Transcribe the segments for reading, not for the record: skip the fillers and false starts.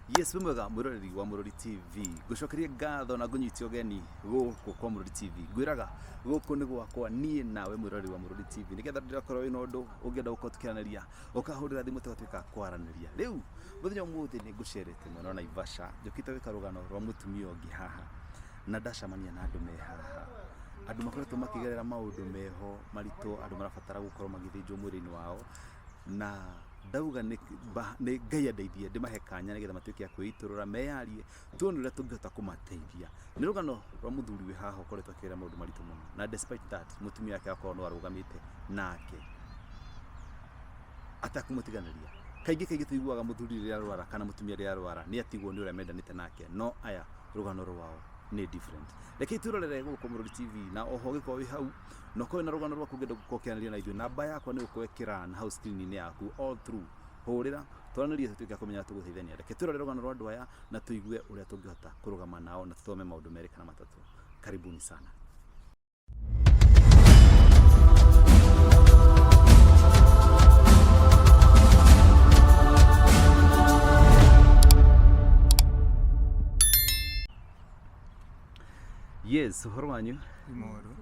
Yes, wĩ mwega mwĩroreri wa Mũrori TV. Ngũcokerie ngatho na ngũnyite ũgeni gũkũ kwa Mũrori TV. Ngwĩraga gũkũ nĩ gwakwa niĩ nawe mwĩroreri wa Mũrori TV. Nĩgetha ndĩrakorwo wĩna ũndũ ũngĩenda gũkorwo tũkĩaranĩria, ũkahũrĩra thimũ tũgatuĩka a kwaranĩria. Rĩu mũthenya ũmũthĩ nĩ ngũcerete mwena wa Naivasha, njũkĩte gwĩka rũgano rwa mũtumia ũngĩ haha na ndacemania na andũ me haha. Andũ makoretwo makĩgerera maũndũ meho maritũ, andũ marabatara gũkorwo magĩthĩnjwo mwĩrĩ-inĩ wao na ndauga nĩ Ngai andeithie ndĩmahe kanya nĩgetha matuĩke a kwĩitũrũra, meyarie, tuone ũrĩa tũngĩhota kũmateithia. Nĩ rũgano rwa mũthuri wĩ haha ũkoretwo akĩgerera maũndũ maritũ mũno na despite that mũtumia wake agakorwo no arũgamĩte nake atekũmũtiganĩria. Kaingĩ kaingĩ tũiguaga mũthuri rĩrĩa arwara kana mũtumia rĩrĩa arwara nĩ atigwo nĩ ũrĩa mendanĩte nake, no aya rũgano rwao nĩ different. Rekei twĩrorere gũkũ Mũrori TV na oho ũngĩkorwo wĩ hau na ũkorwo wĩna rũgano rwaku ũngĩenda gũkorwo ũkĩaranĩria na ithuĩ, namba yakwa nĩ gũkorwo ĩkĩ run hau screen-inĩ yaku all through. Hũrĩra twaranĩrie tũtuĩke a kũmenya tũgũteithania. Reke twĩrorere rũgano rwa andũ aya na tũigue ũrĩa tũngĩhota kũrũgama nao na tũthome maũndũ merĩ kana matatũ. Karibuni sana. Yes, ũhoro wanyu? Ti mũru.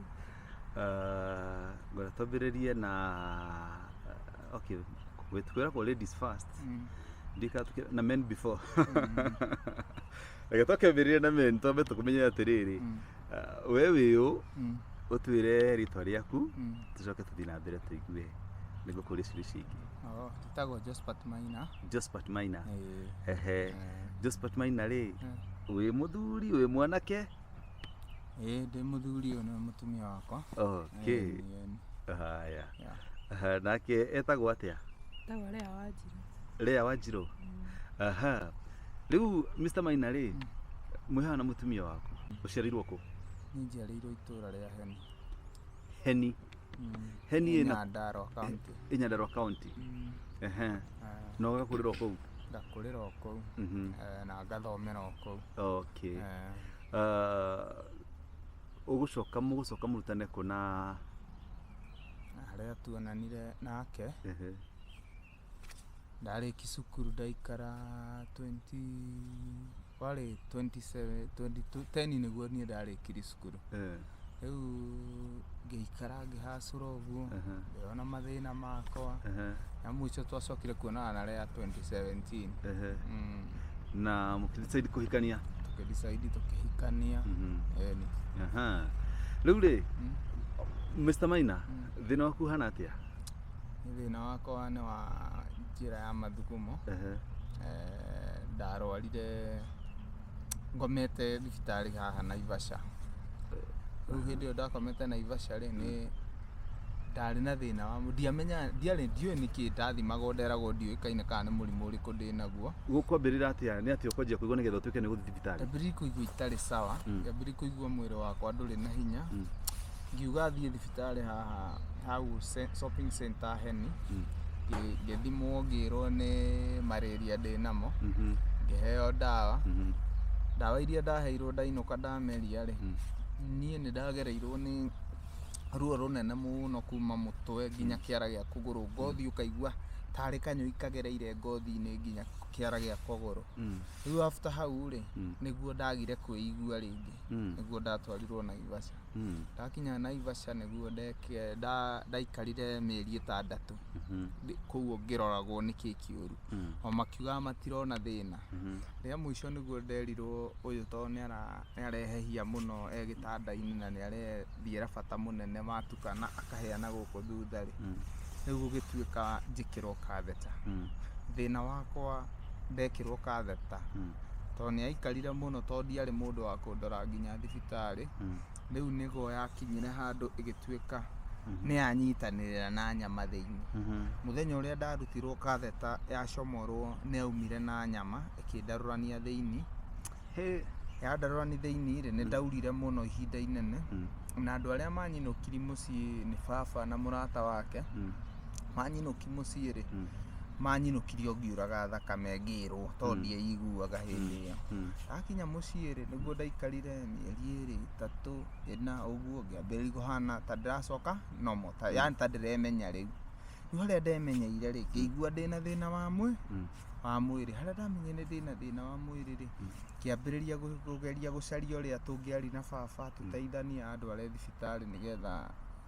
Ngwenda twambĩrĩrie na okay, kwĩragwo ladies first. Ndika na men before. Reke twakĩambĩrĩrie na men twambe tũkũmenye atĩrĩrĩ, we wĩ ũ, ũtwĩre rĩtwa rĩaku, tũcoke tũthiĩ na mbere tũigue nĩngũkũria ciũria icio ingĩ. Oh, njĩtagwo Josphat Maina. Josphat Maina. Ĩĩ. Ehe. Josphat Maina rĩ, Eh. wĩ mũthuri, wĩ mwanake? Ĩĩ ndĩ mũthuri ũyũ nĩwe mũtumia wakwa. Okay. Ĩĩ, ĩĩ. Haya. Yeah. Aha, nake etagwo atĩa? Etagwo Lea Wanjirũ. Lea Wanjirũ. Aha. Rĩu Mr. Maina rĩ, mwĩ haha na mũtumia waku. Ũciarĩirwo kũ? Niĩ njiarĩirwo itũũra rĩa Heni. Heni. Heni ĩna Nyandarua County. ĩ Nyandarua County. Ehe. Na ũgakũrĩra o kũu? Ngakũrĩra o kũu. Na ngathomera o kũu. Okay. Ũgũcoka mũgũcoka mũrutane kũ na Harĩa tuonanire nake. Ndarĩkia cukuru ndaikara 20 kwarĩ 27 2010 nĩguo niĩ ndarĩkirie cukuru. Rĩu ngĩikara ngĩhacũra ũguo, ngĩona mathĩna makwa, na mũico twacokire kuonana na Lea 2017. Na mũkĩ decide kũhikania? Tũkĩ decide tũkĩhikania. Ĩni. Aha. Rĩu rĩ, Mr. Maina, thĩna waku ũhana atĩa? Thĩna wakwa nĩ wa njĩra ya mathugumo. Ndarwarire ngomete thibitarĩ haha Naivasha. Rĩu hĩndĩ ĩyo ndakomete Naivasha rĩ, nĩ ndarĩ na thĩna wa ndiamenyaga ndiarĩ ndiũĩ nĩkĩ ndathimagwo nderagwo ndiũĩkaine kana nĩ mũrimũ ũrĩkũ ndĩnaguo. Gũkwambĩrĩra atĩa? Nĩ atĩa ũkwanjia kũigua nĩgetha ũtuĩke nĩ ũgũthiĩ thibitarĩ? Ndambĩrĩirie kũigua itarĩ sawa, ngĩambĩrĩria kũigua mwĩrĩ wakwa ndũrĩ na hinya. Ngiuga thiĩ thibitarĩ haha hau shopping center Heni, ngĩthimwo ngĩrwo nĩ malaria ndĩnamo, ngĩheo ndawa. Ndawa iria ndaheirwo ndainũka ndameria rĩ, niĩ nĩ ndagereirwo nĩ ruo rũnene mũno kuma mũtwe nginya kĩara gĩa kũgũrũ, ngothi ũkaigua tarĩ kanyũi kagereire ngothi-inĩ nginya kĩara gĩa kũgũrũ. Rĩu after hau rĩ, nĩguo ndagire kwĩigua rĩngĩ, nĩguo ndatwarirwo Naivasha. Ndakinya Naivasha nĩguo ndaikarire mĩeri ĩtandatũ kũu ngĩroragwo nĩkĩ kĩũru. O makiugaga matirona thĩna. Rĩa mũico nĩguo nderirwo ũyũ tondũ nĩ arehehia mũno e gĩtanda-inĩ na nĩ arethiĩra bata mũnene watukana akaheana gũkũ thutha rĩ, rĩu gũgĩtuĩka njĩkĩrwo catheter. Thĩna wakwa ndekĩrwo catheter, tondũ nĩ yaikarire mũno tondũ ndiarĩ mũndũ wa kũndora nginya thibitarĩ, rĩu nĩguo yakinyire handũ ĩgĩtuĩka nĩ yanyitanĩrĩra na nyama thĩinĩ. Mũthenya ũrĩa ndarutirwo catheter yacomorwo nĩ yaumire na nyama ĩkĩndarũrania thĩinĩ. Yandarũrania thĩinĩ rĩ, nĩ ndaurire mũno ihinda inene. Na andũ arĩa manyinũkirie mũciĩ nĩ baba na mũrata wake. Manyinũki mũciĩ rĩ, manyinũkirie o ngiuraga thakame ngĩrwo tondũ ndieiguaga hĩndĩ ĩyo. Ndakinya mũciĩ rĩ, nĩguo ndaikarire mĩeri ĩrĩ, ĩtatũ, ĩna ũguo, ngĩambĩrĩria kũhana ta ndĩracoka normal, yaani ta ndĩremenya rĩu. Rĩu harĩa ndemenyeire rĩ, ngĩigua ndĩna thĩna wa mwĩrĩ, Wa mwĩrĩ. Harĩa ndamenyire nĩ ndĩna thĩna wa mwĩrĩ rĩ, ngĩambĩrĩria kũgeria gũcaria ũrĩa tũngĩaria na baba, tũteithanie andware thibitarĩ nĩgetha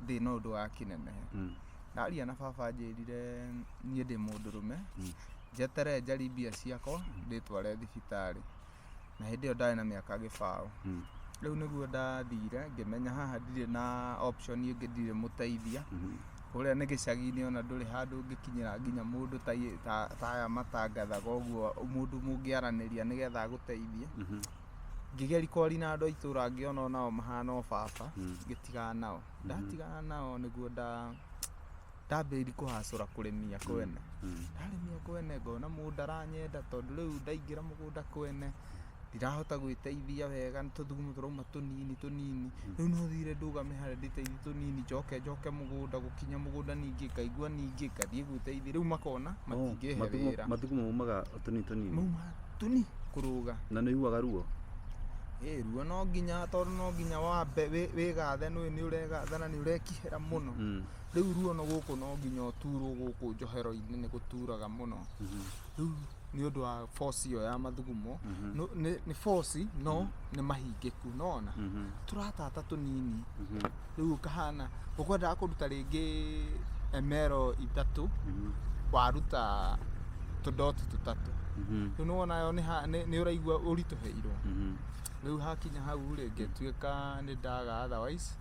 thĩna ũyũ ndũgakĩnenehe. Ndaria na baba anjĩrire niĩ ndĩ mũndũrũme, njeterere njarie mbia ciakwa ndĩtware thibitarĩ. Na hĩndĩ ĩyo ndarĩ na mĩaka 20. Rĩu nĩguo ndathire ngĩmenya haha ndirĩ na option ĩngĩ, ndirĩ mũteithia. Kũrĩa nĩ gĩcagi-inĩ, ona ndũrĩ handũ ũngĩkinyĩra nginya mũndũ ta aya matangathaga ũguo, mũndũ mũngĩaranĩria nĩgetha agũteithie. Ngĩgeria kwaria na andũ a itũra, ngĩona onao mahana o baba, ngĩtigana nao. Ndatigana nao nĩguo ndambĩrĩirie kũhacũra kũrĩmia kwene. Ndarĩmia kwene ngona mũndũ aranyenda, tondũ rĩu ndaingĩra mũgũnda kwene ndirahota gwĩteithia wega, nĩ tũthugumo tũrauma tũnini tũnini. Rĩu no thire ndũgame harĩa ndĩteithie tũnini, njoke njoke mũgũnda, gũkinya mũgũnda ningĩ ngaigua ningĩ ngathiĩ gwĩteithia. Rĩu makona matingĩhe wĩra. Mathugumo maumaga tũnini tũnini? Mauma tũni kũrũga. Na nĩ ũiguaga ruo? Ĩ ruo no nginya, tondũ no nginya wambe wĩgathe, nĩ nĩ ũregatha na nĩ ũrekihĩra mũno. Rĩu ruo no gũkũ no nginya ũturwo gũkũ njohero-inĩ, nĩ gũturaga mũno. Rĩu nĩ ũndũ wa force ĩyo ya mathugumo, nĩ force no nĩ mahingĩku nona tũratata tũnini. Rĩu ũkahana ũkwendaga kũruta rĩngĩ emero 3, waruta tũdoti 3. Rĩu nĩwona yo nĩ ũraigua ũritũhĩirwo. Rĩu hakinya hau rĩ, ngĩtuĩka nĩ ndaga otherwise.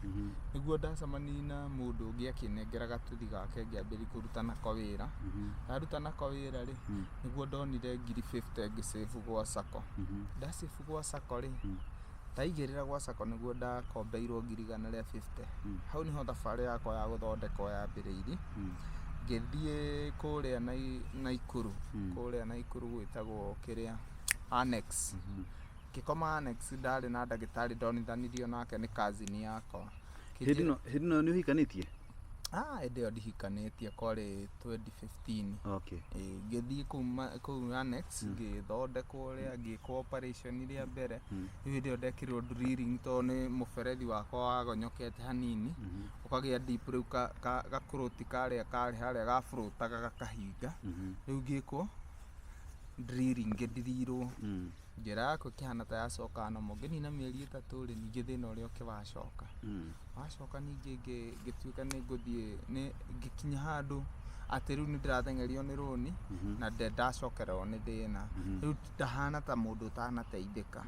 Nĩguo ndacemanirie na mũndũ ũngĩ akĩnengera gatuthi gake, ngĩambĩrĩria kũruta nako wĩra. Ndaruta nako wĩra rĩ, nĩguo ndonire ngiri 50 ngĩsave gwa sacco. Ndasave gwa sacco rĩ, ndaigĩrĩra gwa sacco nĩguo ndakombeirwo ngiri 150. Hau nĩho thabarĩ yakwa ya gũthondekwo yambĩrĩirie. Ngĩthiĩ kũrĩa Naikuru, kũrĩa Naikuru gwĩtagwo kĩrĩa Annex. Ngĩkoma Annex, ndarĩ na ndagĩtarĩ ndonithanirio nake nĩ cousin yakwa. Hĩndĩ ĩno nĩ ũhikanĩtie? Ah, hĩndĩ ĩyo ndihikanĩtie, kwarĩ 2015. Okay. Ĩĩ, ngĩthiĩ kũu Annex, ngĩthondekwo ũrĩa ngĩkwo operation rĩa mbere. Rĩu hĩndĩ ĩyo ndekĩrirwo drilling, tondũ nĩ mũberethi wakwa wagonyokete hanini, ũkagĩa deep, rĩu gakũrũti karĩa karĩ harĩa gabũrũtaga gakahinga. Rĩu ngĩkwo drilling, ngĩdirirwo. Njĩra yakwa ĩkĩhana ta yacoka normal. Ngĩnina mĩeri 3 rĩ, ningĩ thĩna ũrĩa ũkĩwacoka. Wacoka ningĩ ngĩtuĩka nĩ ngũthiĩ, nĩ ngĩkinya handũ atĩ rĩu nĩ ndĩrateng'erio nĩ rũni na ndacokererwo nĩ thĩna. Rĩu ndahana ta mũndũ ũtanateithĩka.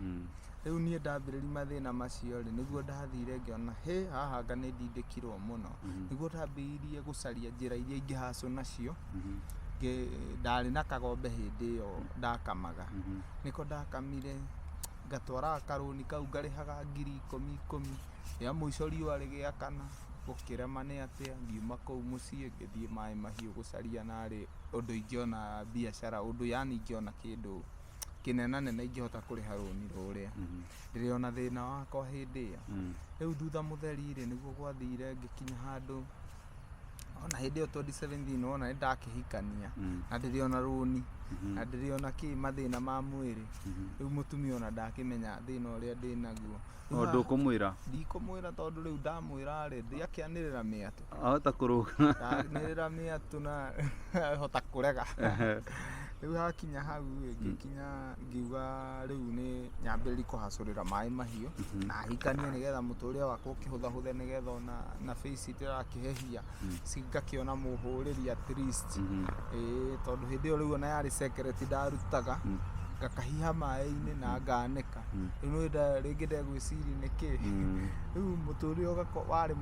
Rĩu niĩ ndambĩrĩria mathĩna macio rĩ, nĩguo ndathire ngĩona hĩ haha anga nĩ ndindĩkirwo mũno. Nĩguo ndambĩrĩirie gũcaria njĩra iria ingĩhacũ nacio. Ndarĩ na kagombe hĩndĩ ĩyo ndakamaga. Nĩko ndakamire, ngatwaraga karũni kau ngarĩhaga ngiri ikũmi ikũmi. Rĩa mũico riũa rĩgĩakana, gũkĩrema nĩ atĩa, ngiuma kũu mũciĩ ngĩthiĩ Maĩ Mahiũ gũcaria narĩ ũndũ ingĩona biacara, ũndũ yani ingĩona kĩndũ kĩnenanene ingĩhota kũrĩha rũni rũrĩa. Ndĩrĩ ona thĩna wakwa hĩndĩ ĩyo. Rĩu thutha mũtheri rĩ, nĩguo gwathire ngĩkinya handũ ona hĩndĩ ĩyo 2017 wona nĩ ndakĩhikania na ndĩrĩ ona rũni na ndĩrĩ ona kĩ mathĩna ma mwĩrĩ. Rĩu mũtumia ona ndakĩmenya thĩna ũrĩa ndĩnaguo. O ndũkũmwĩra? Ndikũmwĩra, tondũ rĩu ndamwĩra rĩ, ndiakĩanĩrĩra mĩatũ. Ahota kũrũga. Ndanĩrĩra mĩatũ na hota kũrega. Rĩu hakinya hau rĩ, ngĩkinya ngiuga rĩu nĩ nyambĩrĩrie kũhacũrĩra Maĩ Mahiũ na hikanie nĩgetha mũtũrĩre wakwa ũkĩhũthahũthe, nĩgetha ona na face ndĩrakĩhehia ngakĩona mũhũrĩri at least. Ĩĩ, tondũ hĩndĩ ĩyo rĩu ona yarĩ secret, ndarutaga ngakahiha maĩ-inĩ na nganĩka. Rĩu nĩ rĩngĩ ndegwĩciria nĩkĩ. Rĩu mũtũrĩre warĩ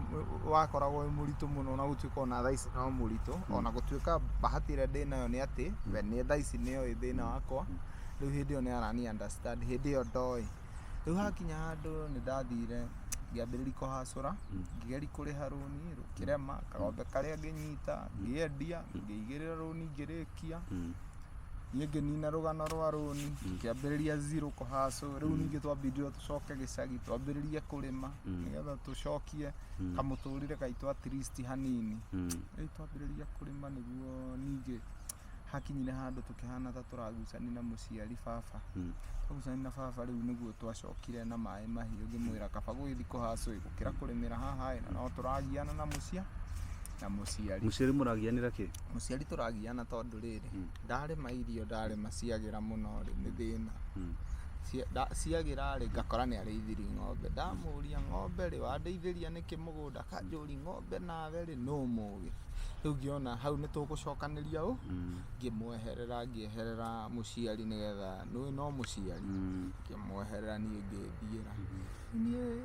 wakoragwo wĩ mũritũ mũno, na gũtuĩka ona thaa ici no mũritũ, ona gũtuĩka bahati ĩrĩa ndĩnayo nĩ atĩ we nĩ thaa ici nĩoĩ thĩna wakwa. Rĩu hĩndĩ ĩyo nĩ arani understand, hĩndĩ ĩyo ndoĩ. Rĩu hakinya handũ nĩ ndathire ngĩambĩrĩria kũhacũra, ngĩgeria kũrĩha rũni rũkĩrema, kagombe karĩa ngĩnyita ngĩendia, ngĩigĩrĩra rũni ngĩrĩkia. Niĩ ngĩnina rũgano rwa rũni, ngĩambĩrĩria zero kũhacũ. Rĩu ningĩ twambindire tũcoke gĩcagi twambĩrĩrie kũrĩma nĩgetha tũcokie kamũtũrĩre gaitũ at least hanini. Rĩu twambĩrĩria kũrĩma nĩguo ningĩ hakinyire handũ tũkĩhana ta tũragucania na mũciari baba. Twagucania na baba, rĩu nĩguo twacokire na Maĩ Mahiũ, ngĩmwĩra kaba gũgĩthiĩ kũhacũ gũkĩra kũrĩmĩra haha ĩ, na no tũragiana na mũcia. Na mũciari. Mũciari mũragianĩra kĩ? Mũciari tũragiana tondũ rĩrĩ, ndarĩma irio ndarĩma ciagĩra mũno rĩ, nĩ thĩna. Ciagĩra rĩ, ngakora nĩ arĩithirie ng'ombe. Ndamũria ng'ombe rĩ, wandeithĩria nĩkĩ mũgũnda? Akanjũria ng'ombe nawe rĩ, nũ mũgĩ? Rĩu ngĩona hau nĩ tũgũcokanĩria ũ, ngĩmweherera, ngĩeherera mũciari nĩgetha nĩũĩ no mũciari. Ngĩmweherera niĩ ngĩthiĩra. Niĩ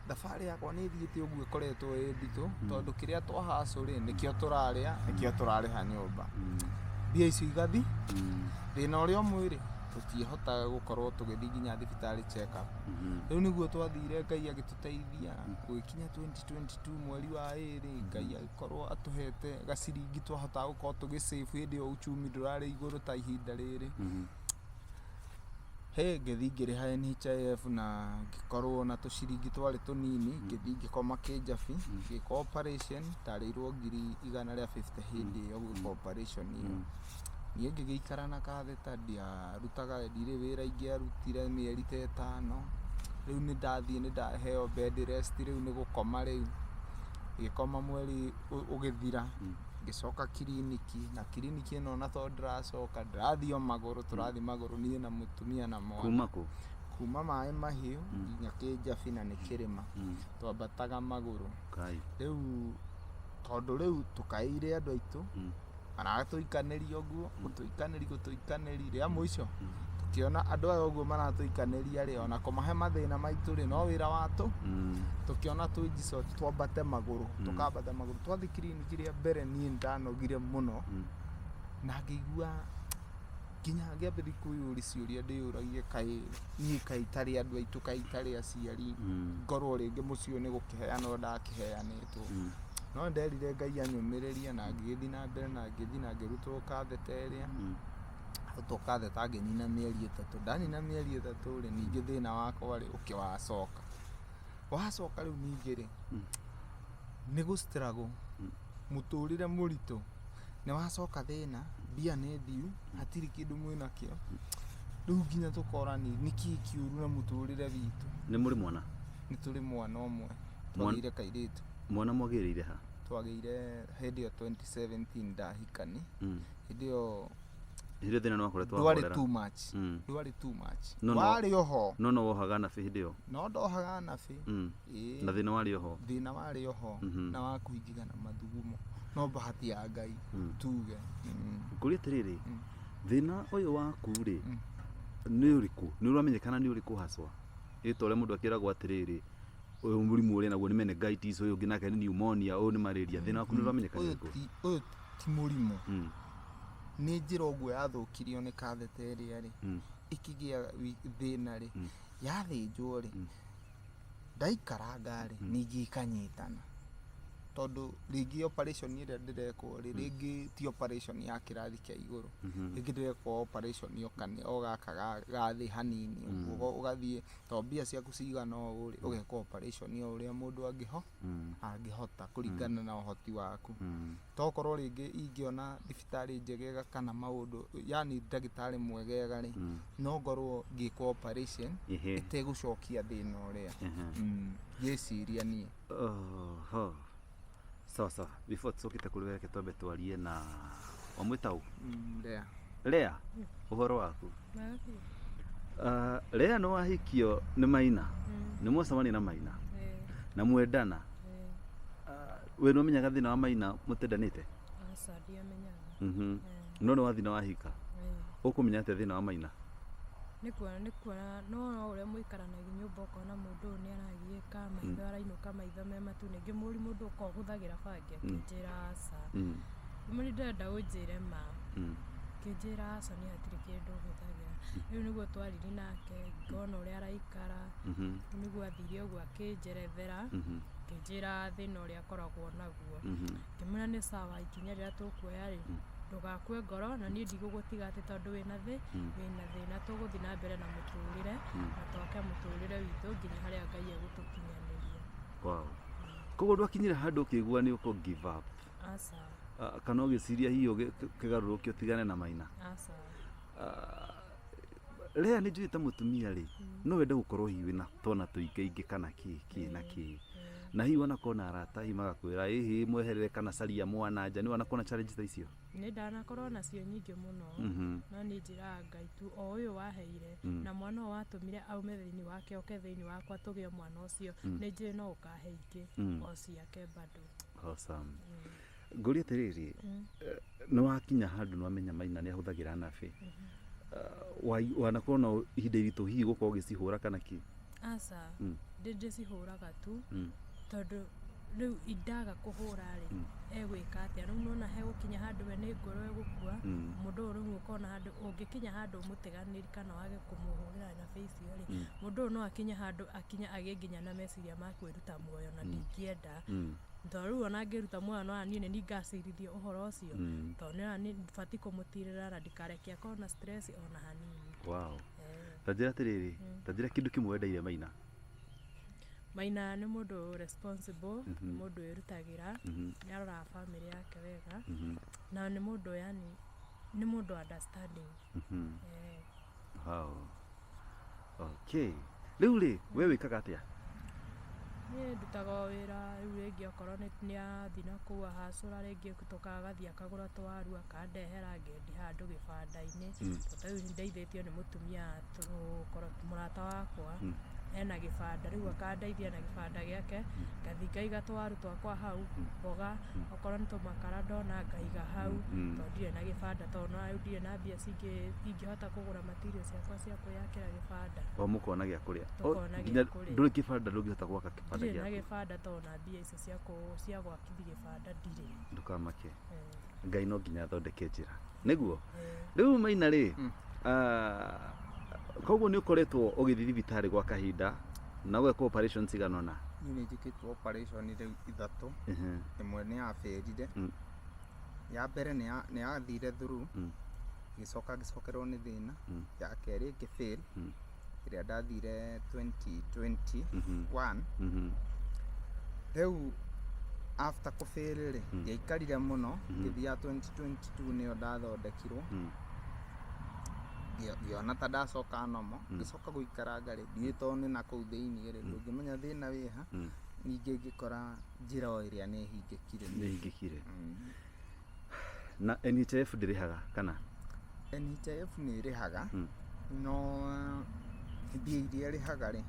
thabarĩ yakwa nĩ ĩthiĩte ũguo ĩkoretwo ĩ nditũ, tondũ kĩrĩa twahacũ rĩ, nĩkĩo tũrarĩa, nĩkĩo tũrarĩha nyũmba. Mbia icio igathi, thĩna ũrĩa ũmwe rĩ, tũtiĩhotaga gũkorwo tũgĩthiĩ nginya thibitarĩ check up. Rĩu nĩguo twathire Ngai agĩtũteithia, gũgĩkinya 2022 mweri wa 2, Ngai agĩkorwo atũhete gaciringi twahotaga gũkorwo tũgĩ save hĩndĩ ĩyo uchumi ndũrarĩ igũrũ ta ihinda rĩrĩ. He ngĩthiĩ ngĩrĩha NHIF na ngĩkorwo na tũciringi twarĩ tũnini, ngĩthiĩ ngĩkoma Kĩnjabi, ngĩkwo operation, ndarĩirwo 150,000 hĩndĩ ĩyo gwĩkwo operation ĩyo. Niĩ ngĩgĩikara na katheta, ndiarutaga, ndirĩ wĩra ingĩarutire mĩeri ta 5. Rĩu nĩ ndathiĩ nĩ ndaheo bed rest, rĩu nĩ gũkoma rĩu. Ngĩkoma mweri ũgĩthira, ngĩcoka kiriniki, na kiriniki ĩno ona tondũ ndĩracoka, ndĩrathiĩ o magũrũ, tũrathiĩ magũrũ niĩ na mũtumia na mwana. Kuma kũ? Kuma Maĩ Mahiũ nginya Kĩnjabi na nĩ kĩrĩma. Twambataga magũrũ. Rĩu tondũ rĩu tũkaĩire andũ aitũ, maratũikanĩria ũguo, gũtũikanĩria rĩa mũico. Tũkĩona andũ aya ũguo maratũikanĩria rĩ, ona kũmahe mathĩna maitũ rĩ, no wĩra watũ. Tũkĩona twĩ twambate magũrũ, tũkambata magũrũ. Twathiĩ kiriniki rĩa mbere niĩ ndanogire mũno, na ngĩigua nginya ngĩambĩrĩria kwĩyũria ciũria ndĩyũragie kaĩ niĩ kaĩ itarĩ andũ aitũ, kaĩ itarĩ aciari, ngorwo rĩngĩ mũciĩ ũyũ nĩ gũkĩheanwo ndakĩheanĩtwo. No nderire Ngai anyũmĩrĩrie na ngĩgĩthiĩ na mbere na ngĩthiĩ na ngĩrutwo katheta ĩrĩa. Arutwo katheta ngĩnina mĩeri 3. Ndanina mĩeri 3 rĩ, ningĩ thĩna wakwa rĩ, ũkĩwacoka. Wacoka rĩu ningĩ rĩ, nĩ gũ struggle, mũtũrĩre mũritũ. Nĩ wacoka thĩna, mbia nĩ thiu, hatirĩ kĩndũ mwĩnakĩo. Rĩu nginya tũkorani nĩkĩĩ kĩũru na mũtũrĩre witũ. Nĩ mũrĩ mwana? Nĩ tũrĩ mwana ũmwe. Twagĩire kairĩtu. Mwana mwagĩrĩire ha? Twagĩire hĩndĩ ĩyo 2017 ndahikani. Hĩndĩ ĩyo Hĩndĩ thĩna nĩ wakoretwo ndwarĩ too much. Ndwarĩ too much. Warĩ oho. No wohaga nabi hĩndĩ ĩyo? No ndohaga nabi. Na thĩna warĩ oho? Thĩna warĩ oho na wa kũhingĩka na mathugumo. No bahati ya Ngai tuge. Ngũria atĩrĩrĩ, thĩna ũyũ waku rĩ, nĩ ũrĩkũ? Nĩ ũramenyekana nĩ ũrĩkũ haswa? Ĩ ta ũrĩa mũndũ akĩragwo atĩrĩrĩ, ũyũ mũrimũ ũrĩa naguo nĩ meningitis, ũyũ ũngĩ nake nĩ pneumonia, ũyũ nĩ malaria. Thĩna waku nĩ ũramenyekana nĩ ũrĩkũ? Ũyũ ti mũrimũ. Nĩ njĩra ũguo yathũkirio nĩ katheta ĩrĩa rĩ, ĩkĩgĩa thĩna rĩ, yathĩnjwo rĩ, ndaikaranga rĩ, ningĩ ĩkanyitana. Tondũ rĩngĩ operation ĩrĩa ndĩrekwo rĩ, rĩngĩ ti operation ya kĩrathi kĩa igũrũ. Rĩngĩ ndĩrekwo operation o gaka ga thĩ hanini, ũguo ũgathiĩ, to mbia ciaku cigana ũũ rĩ, ũgekwo operation o ũrĩa mũndũ angĩhota kũringana na ũhoti waku. Tokorwo rĩngĩ ingĩona thibitarĩ njegega kana maũndũ, yani ndagĩtarĩ mwegega rĩ, no ngorwo ngĩkwo operation ĩtegũcokia thĩna ũrĩa. Ngĩciria niĩ. Oho. Sawa sawa. Before tucokete kũrĩ weke twambe twarie na wamwĩta ũ? Lea. Lea, ũhoro waku? Lea nĩ wahikio nĩ Maina. Nĩ mwacemania na Maina. Na mwendana. We nĩ ũmenyaga thĩna wa Maina mũtendanĩte? Aca, ndiamenyaga. No nĩ wathiĩ na wahika. Ũkũmenya atĩa thĩna wa Maina? Nĩ kuona no ũrĩa mũikaranagia nyũmba ũkona mũndũ ũyũ nĩ aragiĩka, maitho arainũka maitho me matune. Ngĩmũũria mũndũ ũkoragwo ũhũthagĩra bangi, akĩnjĩra aca. Ngĩmũũria ndĩrenda ũnjĩre ma. Akĩnjĩra aca niĩ hatirĩ kĩndũ hũthagĩra. Rĩu nĩguo twaririe nake, ngona ũrĩa araikara, rĩu nĩguo athire ũguo akĩnjerethera, akĩnjĩra thĩna ũrĩa akoragwo naguo. Ngĩmwĩra nĩ sawa, ikinya rĩrĩa tũkuoya rĩ, ndũgakue ngoro na niĩ ndigũgũtiga atĩ tondũ wĩna thĩna, tũgũthiĩ na mbere na mũtũrĩre na twake mũtũrĩre witũ nginya harĩa Ngai egũtũkinyanĩria. Wow. Koguo ndwakinyire handũ ũkĩigua nĩ ũkũ give up? Aca. Kana ũgĩciria hihi ũkĩgarũrũke ũtigane na Maina? Aca. Lea nĩ njũĩ ta mũtumia rĩ, no wende gũkorwo hihi wĩna twana tũingĩ kana kĩ kĩ na kĩ. Na hihi wanakorwo na arata hihi magakwĩra ĩhĩ mweherere kana caria mwana nja, nĩ wanakorwo na challenge ta icio? Nĩ ndanakorwo nacio nyingĩ mũno. No niĩ njĩraga Ngai tu o ũyũ waheire na mwana ũyũ watũmire aume thĩinĩ wake oke thĩinĩ wakwa tũgĩe mwana ũcio, nĩ njũĩ no ũkahe ingĩ o ciake bado. Awesome. Ngũrie atĩrĩrĩ, nĩ wakinya handũ nĩ wamenya Maina nĩ ahũthagĩra nabĩ, wanakorwo na ihinda iritũ hihi gũkorwo ũgĩcihũra kana kĩ? Aca, ndĩcihũraga tu, tondũ rĩu indaga kũhũra rĩ, egwĩka atĩa? Rĩu nona hegũkinya handũ we nĩ ngoro egũkua. Mũndũ ũyũ rĩu ũkona handũ ũngĩkinya handũ ũmũtiganĩrie kana wage kũmũhũrĩra nabĩ icio rĩ, mũndũ ũyũ no akinye handũ akinye agĩe nginya na meciria ma kwĩruta muoyo, na ndingĩenda, tondũ rĩu ona angĩruta muoyo no niĩ nĩ ngacirithio ũhoro ũcio, tondũ nĩ nĩ batiĩ kũmũtirĩra na ndikareke akorwo na stress ona hanini. Ta njĩra atĩrĩrĩ, ta njĩra kĩndũ kĩmwe wendeire Maina. Maina nĩ mũndũ responsible, nĩ mũndũ wĩrutagĩra, nĩ aroraga family yake wega, na nĩ mũndũ, yani nĩ mũndũ understanding. Wow. Okay. Rĩu rĩ, we wĩkaga atĩa? Niĩ ndutaga o wĩra rĩu, rĩngĩ okorwo nĩ athiĩ na kũu ahacũra, rĩngĩ tũkagathiĩ akagũra twaru akandehera ngendia handũ gĩbanda-inĩ. Tondũ ta rĩu ndeithĩtio nĩ mũtumia mũrata wakwa ena gĩbanda, rĩu akandeithia na gĩbanda gĩake, ngathiĩ ngaiga twaru twakwa hau, mboga, okorwo nĩ tũmakara ndona ngaiga hau, tondũ ndirĩ na gĩbanda, tondũ no rĩu ndirĩ na mbia cingĩ ingĩhota kũgũra material ciakwa cia kwĩyakĩra gĩbanda. O mũkona gĩa kũrĩa. O, Tũkona nginya gĩa kũrĩa. Ndũrĩ kĩbanda, ndũngĩhota gwaka kĩbanda Ndirĩ na gĩaku? gĩbanda, tondũ na mbia icio cia gwakithia gĩbanda ndirĩ. Ndũkamake. Ngai no nginya athondeke njĩra. Nĩguo? Eh. Rĩu Maina rĩ, koguo nĩ ũkoretwo ũgĩthiĩ thibitarĩ gwa kahinda na ũgekwo operation cigana ũna? Niĩ nĩ njĩkĩtwo operation rĩu ithatũ. Ĩmwe nĩ yabĩrire. Ya mbere nĩ yathire through, ngĩcoka ngĩcokerwo nĩ thĩna. Ya kerĩ ngĩfail, ĩrĩa ndathire 2021. Rĩu after kũfail rĩ, ndiaikarire mũno, ngĩthiĩ ya 2022 nĩyo ndathondekirwo. Ngĩona ta ndacoka nomo, ngĩcoka gũikaranga rĩ, ndiũĩ tondũ nĩ na kũu thĩiniĩ rĩ, ndũngĩmenya thĩna wĩha. Ningĩ ngĩkora njĩra o ĩrĩa nĩ ĩhingĩkire. Nĩ hingĩkire. Na NHIF ndĩrĩhaga kana? NHIF nĩ ĩrĩhaga, no mbia iria ĩrĩhaga rĩ,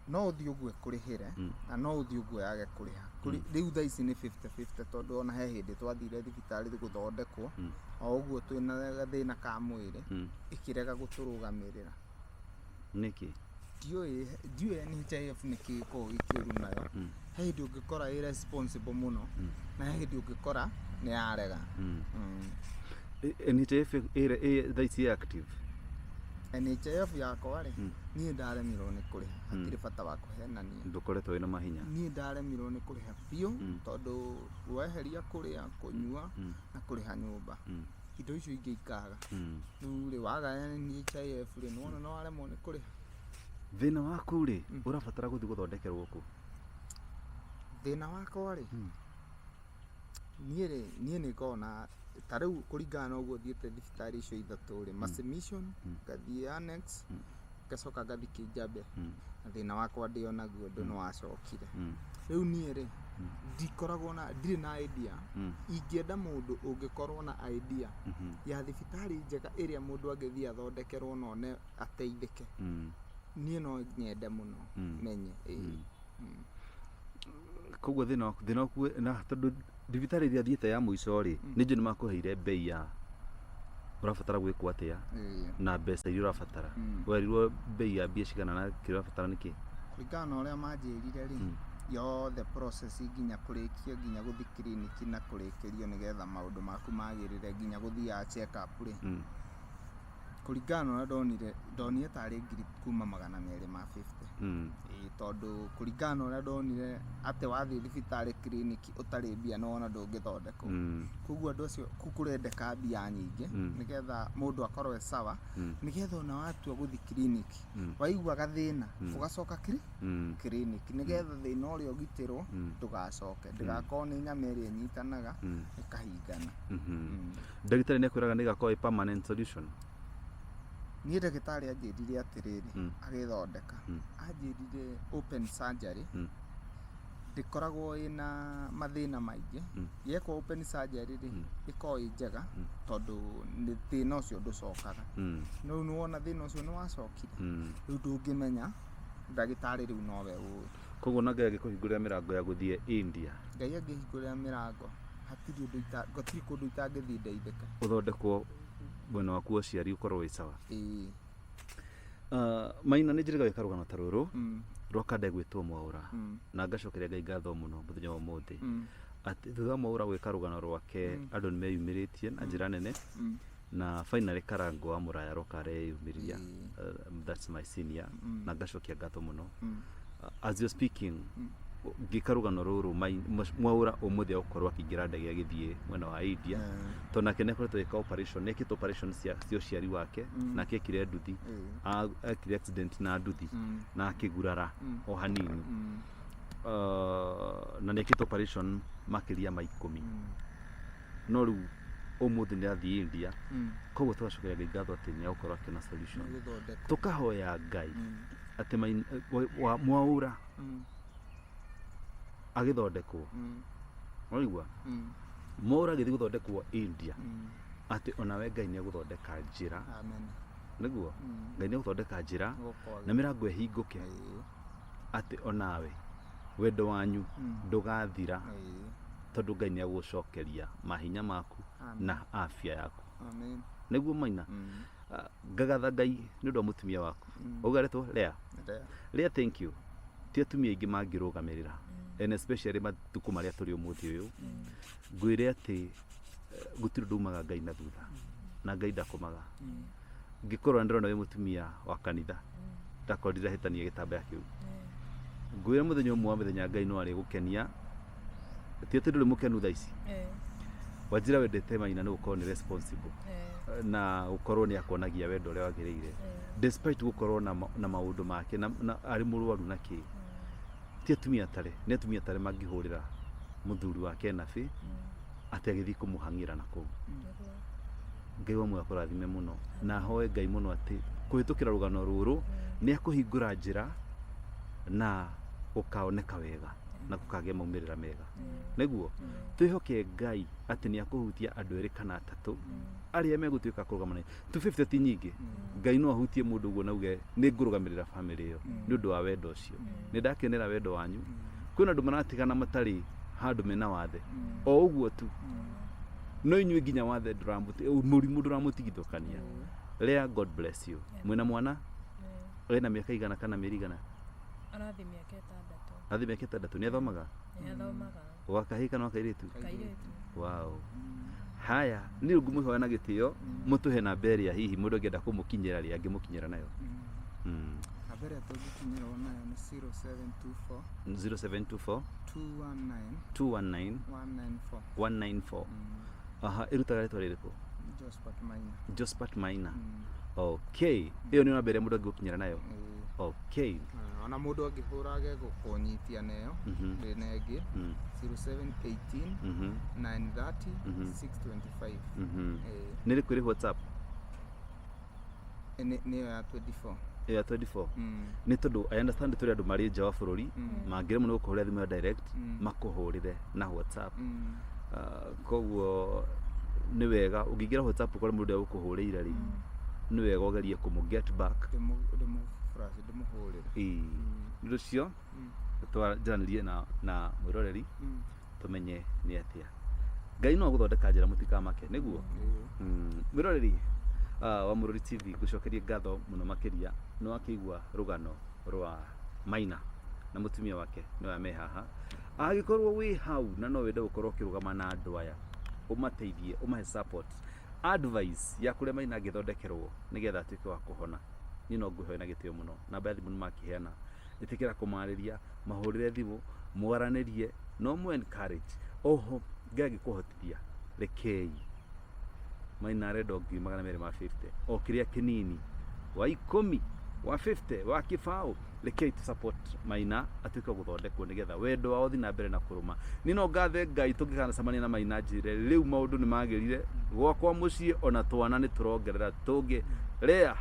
no ũthiĩ ũguo ĩkũrĩhĩre na no ũthiĩ ũguo yage kũrĩha. Rĩu thaa ici nĩ 50-50, tondũ ona he hĩndĩ twathire thibitarĩ gũthondekwo o ũguo twĩna gathĩna ka mwĩrĩ, ĩkĩrega gũtũrũgamĩrĩra. Nĩkĩ? Ndiũĩ NHIF nĩ kĩ gĩkoragwo gĩkĩũru nayo. He hĩndĩ ũngĩkora ĩ responsible mũno, na he hĩndĩ ũngĩkora nĩ yarega. NHIF ĩ thaa ici ĩ active? NHIF yakwa rĩ, niĩ ndaremirwo nĩ kũrĩha, hatirĩ bata wa kũhenania. Ndũkoretwo wĩna mahinya? Niĩ ndaremirwo nĩ kũrĩha biũ, tondũ weheria kũrĩa, kũnyua na kũrĩha nyũmba, indo icio ingĩ ikaga. Rĩu rĩ, waga NHIF rĩ, nĩwona nĩ waremwo nĩ kũrĩha. Thĩna waku rĩ, ũrabatara gũthiĩ gũthondekerwo kũ? Thĩna wakwa rĩ, niĩ rĩ, niĩ nĩ ngoragwo na ta rĩu kũringana na ũguo thiĩte thibitarĩ icio ithatũ rĩ, Mercy Mission, ngathiĩ Annex, ngacoka ngathiĩ Kijabe, na thĩna wakwa ndĩ onaguo ũndũ nĩ wacokire. Rĩu niĩ rĩ, ndikoragwo na, ndirĩ na idea. Ingĩenda mũndũ ũngĩkorwo na idea ya thibitarĩ njega ĩrĩa mũndũ angĩthiĩ athondekerwo na one ateithĩke, niĩ no nyende mũno menye, ĩĩ. Koguo thĩna waku na tondũ thibitarĩ ĩrĩa thiĩte ya mũico rĩ, nĩ njũĩ nĩ makũheire mbei ya ũrabatara gwĩkwo atĩa na mbeca iria ũrabatara. Werirwo mbei ya mbia cigana na kĩrĩa ũrabatara nĩ kĩ? Kũringana na ũrĩa manjĩrire rĩ, yothe process nginya kũrĩkia, nginya gũthiĩ kiriniki na kũrĩkĩrio nĩgetha maũndũ maku magĩrĩre, nginya gũthiaga check up rĩ, kũringana na ũrĩa ndonire, ndonire tarĩ ngiri kuma 250. Ĩĩ, tondũ kũringana na ũrĩa ndonire atĩ wathiĩ thibitarĩ kiriniki ũtarĩ mbia nĩwona ndũngĩthondekwo. Koguo andũ acio kũu kũrendeka mbia nyingĩ nĩgetha mũndũ akorwo e sawa, nĩgetha ona watua gũthiĩ kiriniki, waigua gathĩna, ũgacoka kiriniki nĩgetha thĩna ũrĩa ũgitĩrwo ndũgacoke, ndĩgakorwo nĩ nyama ĩrĩa ĩnyitanaga ĩkahingana. Ndagĩtarĩ nĩ akwĩraga nĩ ĩgakorwo ĩ permanent solution? Niĩ ndagĩtarĩ anjĩrire atĩrĩrĩ, agĩthondeka, anjĩrire open surgery ndĩkoragwo ĩna mathĩna maingĩ. Yekwo open surgery rĩ, ĩkoragwo ĩ njega tondũ nĩ thĩna ũcio ndũcokaga. No rĩu nĩwona thĩna ũcio nĩwacokire, rĩu ndũngĩmenya, ndagĩtarĩ rĩu nowe ũĩ. Koguo na Ngai agĩkũhingũrĩra mĩrango ya gũthiĩ India. Ngai angĩhingũrĩra mĩrango, hatirĩ ũndũ gũtirĩ kũndũ itangĩthiĩ ndeithĩke. Ũthondekwo mwena waku wa ũciari ũkorwo wĩ sawa. Ĩĩ. Maina, nĩ njĩrĩga gwĩka rũgano ta rũrũ rwa kanda ĩgwĩtwo Mwaũra, na ngacokeria Ngai ngatho mũno mũthenya wa ũmũthĩ atĩ thutha wa Mwaũra gwĩka rũgano rwake, andũ nĩ meyumĩrĩtie na njĩra nene, na finally Karango wa Mũraya roka areyumĩria. That's my senior, na ngacokia ngatho mũno. As you're speaking, ngĩka rũgano rũrũ, Mwaũra ũmũthĩ agũkorwo akĩingĩra ndege agĩthiĩ mwena wa India, tondũ nake nĩ akoretwo agĩka operation, nĩ ekĩte operation cia ũciari wake, nake ekire nduthi. Ekire accident na nduthi na akĩgurara o hanini. Na nĩ ekĩte operation makĩria ma 10, no rĩu ũmũthĩ nĩ athiĩ India. Koguo tũgacokeria Ngai ngatho atĩ nĩ agũkorwo akĩona solution. Nĩgũthondekwo. Tũkahoya Ngai atĩ Mwaũra agĩthondekwo, waigua, Mwaũra agĩthiĩ gũthondekwo India, atĩ onawe Ngai nĩ egũthondeka njĩra. Amen. Nĩguo Ngai nĩ egũthondeka njĩra Gũkwagĩra. na mĩrango ĩhingũke, atĩ onawe wendo wanyu ndũgathira, tondũ Ngai nĩ egũgũcokeria mahinya maku Amen. na afya yaku. Amen. Nĩguo Maina. Ah, ngagatha Ngai nĩ ũndũ wa mũtumia waku. Ũguo aretwo Lea. Lea. Lea, thank you. Ti atumia aingĩ mangĩrũgamĩrĩra, and especially matukũ marĩa tũrĩ ũmũthĩ ũyũ. Ngwĩre atĩ gũtirĩ ũndũ umaga Ngai na thutha, na Ngai ndakomaga. Ngĩkorwo ndĩrona wĩ mũtumia wa kanitha, ndakorwo ndirahĩtania gĩtambaya kĩu, ngwĩre mũthenya ũmwe wa mĩthenya Ngai no arĩgũkenia. Ti atĩ ndũrĩ mũkenu thaa ici. Wanjĩra wendete Maina nĩ gũkorwo nĩ responsible na gũkorwo nĩ akuonagia wendo ũrĩa wagĩrĩire, despite gũkorwo na maũndũ make na arĩ mũrwaru na kĩ. Ti atumia atare, nĩ atumia atare mangĩhũrĩra mũthuri wake nabi atĩ agĩthiĩ kũmũhang'ĩra na kũu. Ngai wa muoyo akũrathime mũno, na hoe Ngai mũno atĩ kũhĩtũkĩra rũgano rũrũ nĩ akũhingũra njĩra na gũkaoneka wega na gũkagĩa maumĩrĩra mega. Nĩguo twĩhoke Ngai atĩ nĩ akũhutia andũ erĩ kana atatũ arĩa megũtuĩka kũrũgama na 250 ti nyingĩ. Ngai no ahutie mũndũ ũguo na uge nĩ ngũrũgamĩrĩra famĩlĩ ĩyo nĩ ũndũ wa wendo ũcio. Nĩ ndakenera wendo wanyu. Kwĩna andũ maratigana matarĩ handũ mena wathe o ũguo tu, no inyuĩ nginya wathe mũrimũ ndũramũtigithũkania. Lea, God bless you. Mwĩna mwana ena mĩaka igana kana mĩeri igana? Arathiĩ mĩaka 6. Athi mĩaka 6. Nĩ athomaga? Nĩ athomaga. Wa kahĩĩ kana wa kairĩtu? Kairĩtu. Wow. Haya, niĩ ngũmũhoya na gĩtĩo mũtũhe namba ĩrĩa hihi mũndũ angĩenda kũmũkinyĩra rĩ angĩmũkinyĩra nayo. Namba ĩrĩa tũngĩkinyĩrwo nayo nĩ 0724 0724 219 219 194. 194. Aha, ĩrutaga rĩtwa rĩrĩkũ? Josephat Maina. Josephat Maina. Okay, ĩyo nĩ namba ĩrĩa mũndũ angĩgũkinyĩra nayo. Okay. Ah, ona mũndũ angĩhũra age kũnyitia neyo, ndĩna ĩngĩ, 0718 930 625. Nĩ rĩkũ ĩrĩ WhatsApp? Nĩyo ya 24. Ĩyo ya 24. Nĩ tondũ I understand tũrĩ andũ marĩ nja wa bũrũri, mangĩremwo nĩ gũkũhũrĩra thimũ ya direct, makũhũrĩre na WhatsApp. Koguo nĩ wega ũngĩingĩra WhatsApp ũkore mũndũ ũrĩa ũkũhũrĩire rĩ, nĩ wega ũgerie kũmũ get back. Ndĩmũ flash, ndĩmũhũrĩre. Ĩĩ. Nĩ ũndũ ũcio twanjaranĩrie na mwĩroreri, tũmenye nĩ atĩa Ngai no agũthondeka njĩra, mũtikamake nĩguo. Mwĩroreri wa Mũrori TV, ngũcokerie ngatho mũno makĩria. Nĩ wakĩigua rũgano rwa Maina na mũtumia wake, nĩwe me haha. Angĩkorwo wĩ hau na no wende gũkorwo ũkĩrũgama na andũ aya, ũmateithie, ũmahe support, advice ya kũrĩa Maina angĩthondekerwo nĩgetha atuĩke wa kũhona, niĩ no ngũhoe na gĩtĩo mũno, namba ya thimũ nĩ makĩheana, ĩtĩkĩra kũmarĩria, mahũrĩre thimũ, mwaranĩrie, no mũ encourage. Oho Ngai angĩkũhotithia, rekei Maina arenda 250,000, o kĩrĩa kĩnini, wa 10, wa 50, wa kĩbaũ, rekei tu support Maina atuĩke wa gũthondekwo nĩgetha wendo wao ũthiĩ na mbere na kũrũma. Niĩ no ngathe Ngai tũngĩkanacemania na Maina njĩre rĩu maũndũ nĩ magĩrire gwakwa mũciĩ, ona twana nĩ tũrongerera tũngĩ. Lea,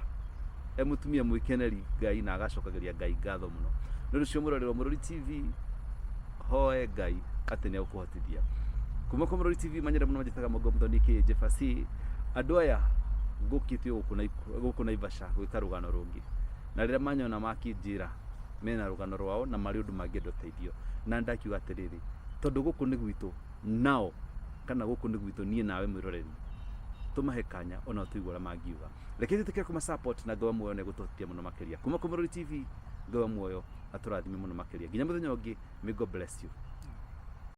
E mũtumia mwĩkeneri Ngai na agacokagĩria Ngai ngatho mũno. Nĩ ũndũ ũcio mũroreri wa Mũrori TV, hoe Ngai atĩ nĩ egũkũhotithia. Kuma kwa Mũrori TV manyende mũno manjĩtaga Mũgo Mũthoni kĩ Jefasi. Andũ aya ngũkĩte gũkũ na gũkũ Naivasha gwĩka rũgano rũngĩ. Na rĩrĩa manyona makĩnjĩra mena rũgano rwao na marĩ ũndũ mangĩenda ũteithio. Na ndakiuga atĩrĩrĩ, tondũ gũkũ nĩ gwitũ nao kana gũkũ nĩ gwitũ niĩ nawe mwĩroreri, tũmahe kanya onao tũigue ũrĩa mangiuga. Reke twĩtĩkĩre kũma support na Ngai wa muoyo nĩ egũtũhotithia mũno makĩria. Kuma kwa Mũrori TV, Ngai wa muoyo atũrathime mũno makĩria. Nginya mũthenya ũngĩ, may God bless you.